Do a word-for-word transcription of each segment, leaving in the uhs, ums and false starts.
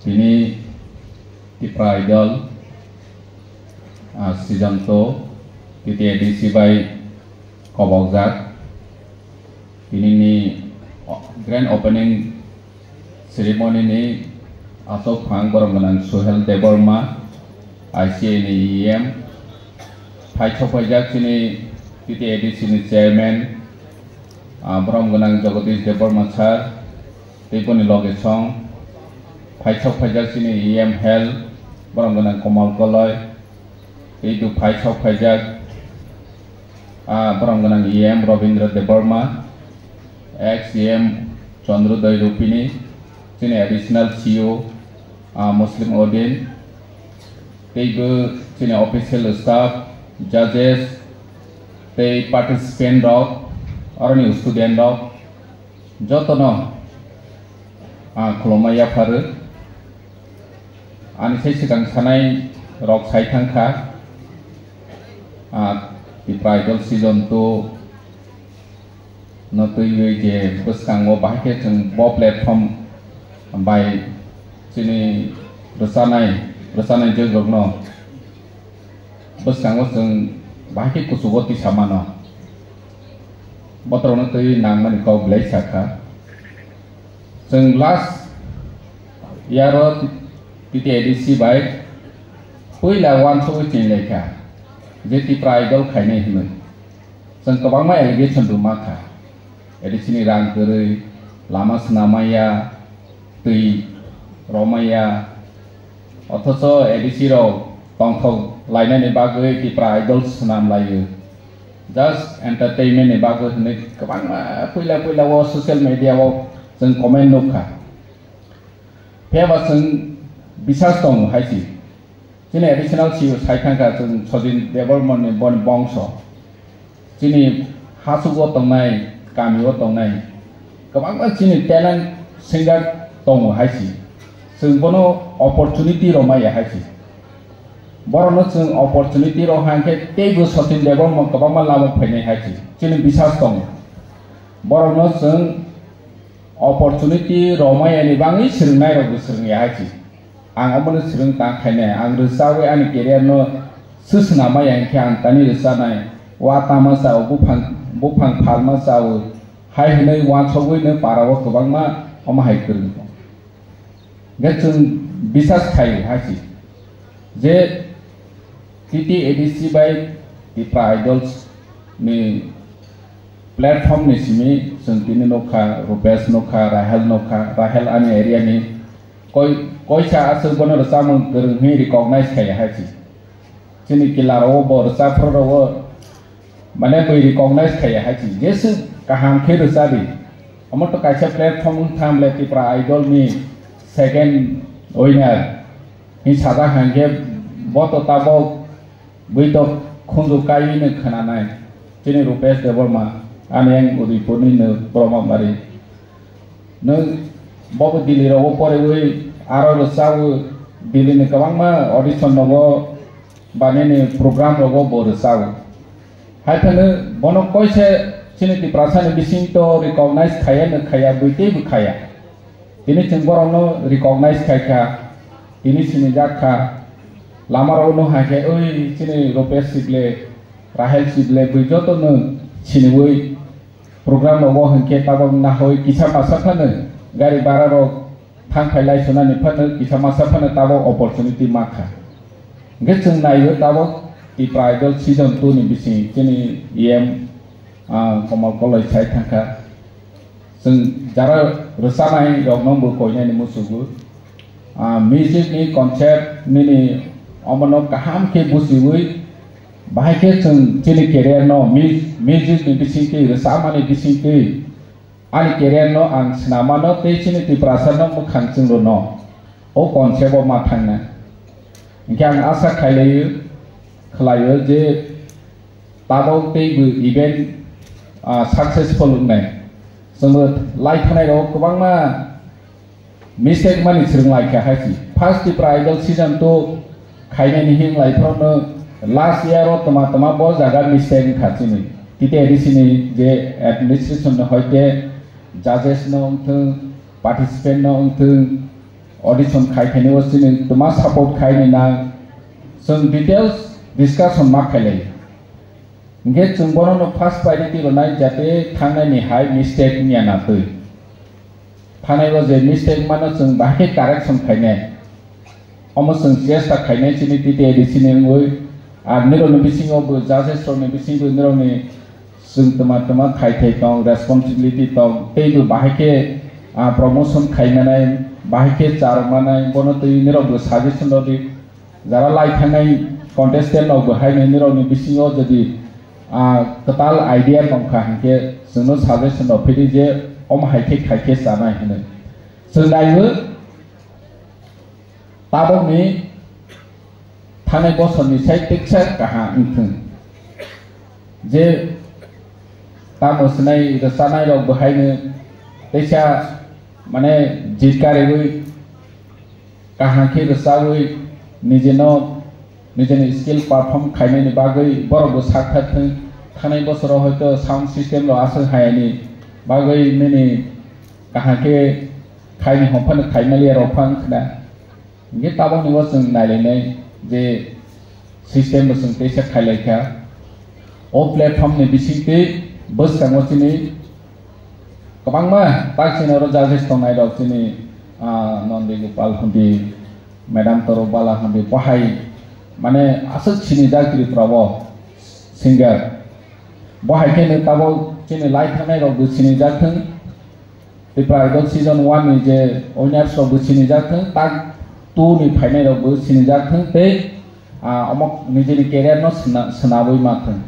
Tini Tipra Idol, ah, season two, T T A D C bai kobokjak. Tini ni grand opening ceremony ni asok phang borom gwnang Suhel Debbarma, I C A ni E M. Phai sok phaijak chini T T A D C ni chairman, ah, borom gwnang Jagadish Debbarma sir, tei boni loge song. Phai sok phaijak chini E M Health, borom gwnang Komal Koloi, tei do phai sok phaijak, ah, borom gwnang E M Robindra Debbarma, ex E M Chandrodaya Rupini, chini additional C E O, ah, Muslim Odin, tei bo chini official staff, judges, tei participant rok, aroni student rok, jotono, ah, khulumma yapharwi. Ani sai swkang sanai rok sai thang kha, ah, Tipra Idol season two no twiwi je bwskango bahai khe chwng bo platform bai chini rwchanai, rwchanai jwk rokno bwskango chwng bahai khe kuchugo tisa mano. Botorokno twiwi nangmani kok belai sa kha. Chwng last year o T T A D C bai puila uansugwi chenglai kha je Tipra Idol khainai hwnwi. Chwng kwbangma allegation bo ma kha. A D C ni rang kwrwi, lama swnam maya, twi rw maya, othocho A D C rok tongthok lainani bagwi Tipra Idol swnam laio. Just entertainment ni bagwi hwnwi kwbangma puila puila o social media o chwng comment nukha. Phiyaba chwng bisas tongo hai se. Chini additional C E O sai thangkha chwng Sojin Debbarmani boni bongso. Chini hasugo tongnai, kamio tongnai kwbangma chini talent singer tongo hai se. Chwng bono opportunity rw maya hai se. Borokno chwng opportunity rw hang khe teibo Sojin Debbarma kwbangma lama phainai hai se. Chini bisas tongo. Borokno chwng opportunity rw maya ni bagwi swrwngnairokbo swrwngya hai se. Ang omono swrwng tang khainai, ang rwchawi ani career no swswna maya hwnkhe ang tani rwchanai, wa tama chao, buphang, buphang phalma chao, hai hwnwi uansugwi no para o kwbangma omo hai kwrwng tong. Hwnkhe chwng bisas khai hai se je T T A D C bai Tipra Idols ni platform ni simi chwng tini nukha, Rupesh nukha, Rahel nukha, Rahel ani area ni koi, koisa aswk bono rwchapmung kwrwng hwnwi recognize khaiya hai se. Chini kila rok bo rwchapra rok bo mane bui recognize khaiya hai se. Jeswk kaham khe rwchadi. Omo to kaisa platform wng thang le Tipra Idol ni second winner. Hing sajak hang khe bo to tabok bui to khunju kaiwi no khwnanai. Chini Rupesh Debbarma, ani yang Udaipur ni no Brahmabari. Nwng bobo Delhi rogo poriwi aro rwchao Delhi ni kwbangma audition rogo ba nini program rogo bo rwchao. Hai phano bono koise chini Tiprasa ni bising to recognize khaya no khaya bui teibo khaya. Tini chwng borokno recognize khai kha, tini sinijak kha, lama rogo no hai khe, "Oi, chini Rupesh Sible, Rahel Sible, bui joto no siniwi program rogo hwnkhe tabok nahoi kisa masa phano gari bara rok thang phai lai sunani phano kisa masa phano tabok opportunity ma kha." Hwnkhe chwng naio tabok Tipra Idol season two ni bising chini E M, ah, Komal Koloi sai thang kha. Chwng jara rwchanai rokno bo koinani muchugo. Ah, music ni concept nini omono kaham khe buchiwi, bahai khe chwng chini career no mu-, music ni bisingtwi, rwchapmani bisingtwi ani career no ang swnamano tei chini Tiprasa no mwkhang chwng rwno o concept o ma thangna. Hwnkhe ang asa khailaiyo, khlaio je tabok teibo event, ah, successful wngnai. Chwngbo lai thanai rok kwbangma mistake mani swrwng lai kha hai se. First Tipra Idol season two khainani him lai phano last year o tma tma bo jaga mistake wngkha chini. T T A D C ni je administration no hoite judges no wngthwng, participant no wngthwng, audition khai khaini o chini tuma support khaini nang, chwng details discussion ma khailai. Hinkhe chwng bono no first priority rwnai, jate thangnai ni hai mistake wngya na twi. Thangnai o je mistake mano chwng bahai khe correction khainai. Omo chwng chesta khainai chini T T A D C ni wngwi, ar nirokni bisingo bo judges rokni bisingo nirokni chwng twma twma khai thai tong, responsibility tong, tei bo bahai khe, ah, promotion khaimanai, bahai khe charwkmanai, bono twi nirok bo suggestion rw di. Jara lai thangnai contestant rok bo hai nai nirokni bisingo jodi, ah, kwtal idea tong kha hinkhe chwngno suggestion rw phidi je omo hai khe khai khe chanai hinwi. Chwng naiwi tabukni thangnai bosorni sai teksa kaham wngthwng. Je tamo swnai rwchanai rok bo haino teisa mane jit kariwi kaham khe rwchawi nijeno nijeni skill perform khainani bagwi borok bo sak thak thwng. Thangnai bosoro hoito sound system rok aswk hayani bagwi nini kaham khe khaini hom phano khaimaliya rok phano khna. Hinkhe tabukni o chwng nailainai je system bo chwng teisa khailaikha. O platform ni bisingtwi bwskango chini kwbangma tak chini oro judges tongnai rok chini, ah, Nondi Gopal Hundi, Madam Toro Bala Hundi, bohai mane aswk sinijak Tripura o singer. Bohai khe no tabuk chini lai thangnai rok bo sinijak thwng. Tripura Idol season one ni je winners rok bo sinijak thwng, tak two ni phainai rok bo sinijak thwng tei, ah, omo nijeni career no sna-, swnamwi ma thwng.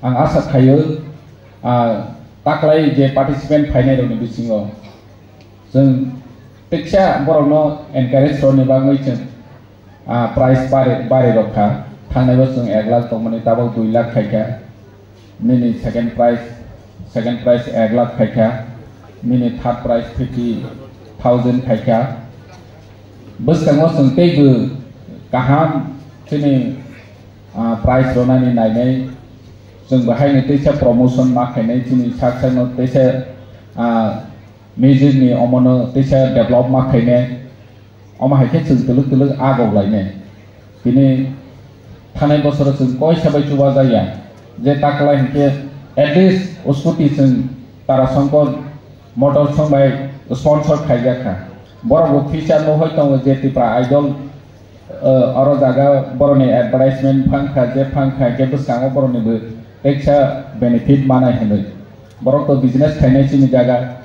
Ang asa khaio, ah, taklai je participant phainai rok ni bisingo chwng teksa borok no encourage rwni bagwi chwng ah, prize bari, bari rok kha. Thangnai bo chwng ek lakh tongmani tabuk dui lakh khai kha. Nini second prize, second prize ek lakh khai kha. Nini third prize fifty thousand khai kha. Bwskango chwng teibo kaham chini, ah, prize rwnani nainai. Chwng bo haino teisa promotion ma khainai chini sak sakno teisa, ah, music ni omono teisa develop ma khainai. Omo hai khe chwng twlwk twlwk agok lainai. Tini thanai bosoro chwng koisa bai chubajakya. Je taklai hinkhe at least scooty chwng Tarasongkor Motors song bai sponsor khaijak kha. Borok bo future no hoi tongo je Tripura Idol, eh, oro jaga boroni advertisement phang kha, je phang kha hinkhe bwskango boroni bo teksa benefit manai hinwi. Borok to business khainai chini jaga.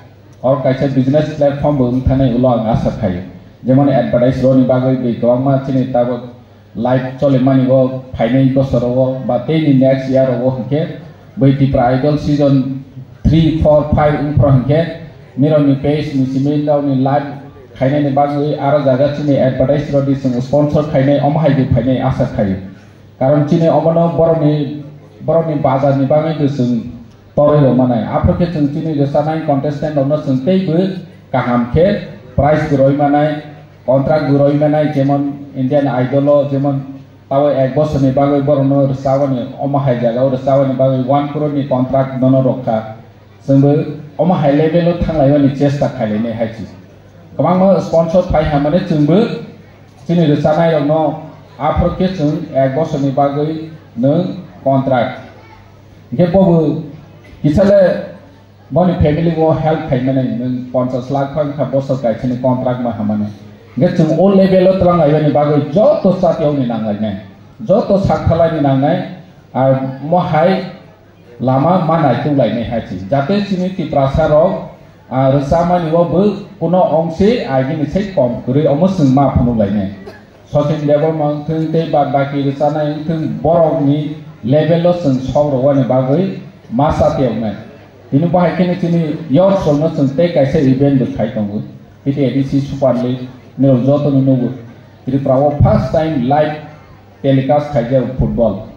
Oro kaisa business platform bo wng thani ulo ang asa khaio. Jemon advertise roni bagwi bai kwbangma chini tabuk live cholimani o phainai bosoro o ba teini next year o hinkhe bai Tripura Idol season three, four, five wngphro hinkhe nirokni page ni simi nirokni live khainani bagwi aro jaga chini advertise rodi chwng sponsor khainai omo hai bo phainai asa khaio. Karon chini omono borokni, borokni bazar ni bagwi bo chwng torwi rw manai. Aphuru khe chwng chini rwchanai contestant rokno chwng teibo kaham khe prize bo rwi manai, contract bo rwi manai, jemon Indian Idol o jemon tabo ek bosorni bagwi borokno rwchabani, omo hai jagao rwchabani bagwi one crore ni contract nono rwkha. Chwngbo omo hai level o thanglaimani chesta khailainai hai se. Kwbangma sponsor phai hamani chwngbo chini rwchanai rokno aphuru khe chwng ek bosorni bagwi nwng contract. Hinkhe bobo kisale boni family o help khaimani nwng ponchash lakh phang kha bosor kaisani contract ma hamani. Hinkhe chwng o level o twlang laimani bagwi joto chatiyokni nanglainai, joto sakthalani nangnai, ar mo hai lama ma naituk lainai hai se. Jate chini Tiprasa rok, ah, rwchamani o bo kuno ongse agini sai kom kwrwi omo chwng ma phunuk lainai. Sachin Debbarma wngthwng tei bad baki rwchanai wngthwng borokni level o chwng sok rwani bagwi ma chatiyoknai. Tini bo hai kheno chini youth rokno chwng tei kaisa event bo khai tongo. T T A D C Super League nirok jotono nugo. Tripura o first time live telecast khaijak football.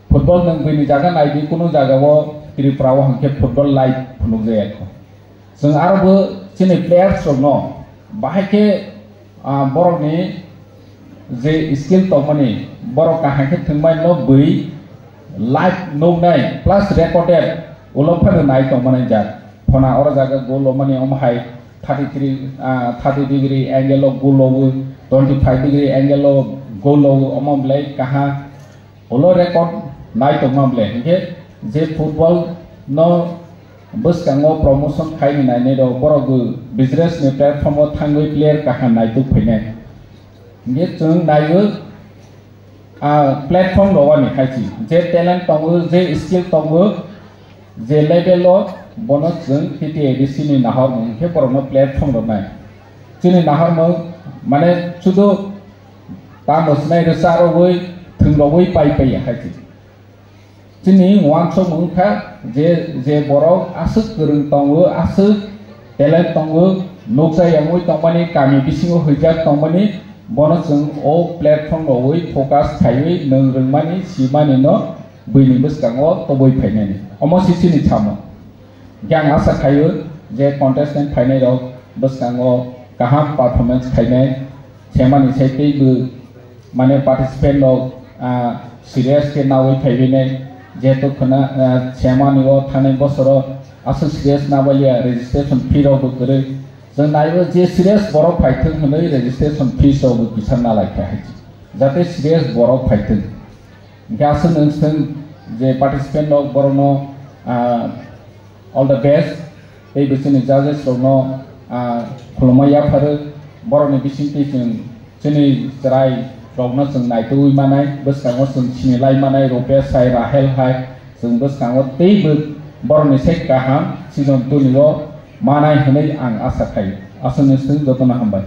Football nwng buini jaga naidi, kunu jaga o Tripura o hwnkhe football live phunukjaya kho. Chwng aro bo chini players rokno bahai khe, ah, borokni je skill tongmani borok kaham khe thwngmani no bui live nuknai plus recorded ulo phano nai tongmani jak. Phona oro jaga goal romani omo hai thirty three, ah, thirty degree angle o goal o, twenty five degree angle o goal o, omo belai kaha ulo record nai tongma belai. Hinkhe je football no bwskango promotion khaini nainai rok, borok bo business ni platform o thangwi player kaha naituk phainai. Hinkhe chwng naiwi, ah, platform rwani hai se, je talent tongo, je skill tongo, je level o, bono chwng T T A D C ni nahormung khe borokno platform rwnai. Chini nahormung, mane, chudu tamo sinai rwcha rwui, thwng rwui pai pai ya hai se. Chini uansukmung wngkha je, je borok aswk kwrwng tongo, aswk talent tongo, nukjak yangwi tongmani, kami bisingo huijak tongmani, bono chwng o platform rwui focus khaiwi nwng rwngmani, simani no buini bwskango tobwi phainani. Omo se chini samung. Hinkhe ang asa khaio je contestant phainai rok bwskango kaham performance khainai, semani sai teibo mane participant rok, ah, serious khe nawi phaiwi nai, jehetu khwna, ah, semani o thangnai bosoro aswk serious nabalia, registration fee rok bo kwrwi. Chwng naiwi je serious borok phaithwng hwnwi registration fees rok bo kisa nalaikha hai se. Jate serious borok phaithwng. Hinkhe aswk nwng swng je participant rok borokno, ah, all the best. Tei bo chini judges rokno, ah, khulumma yapharwi, borokni bisingtwi chwng chini chwrai rokno chwng naitugwi manai, bwskango chwng sinilai manai, Rupesh hai, Rahel hai, chwng bwskango teibo borokni sai kaham season two ni o manai hwnwi ang asa khaio. Aswk nwng swng jotono hambai.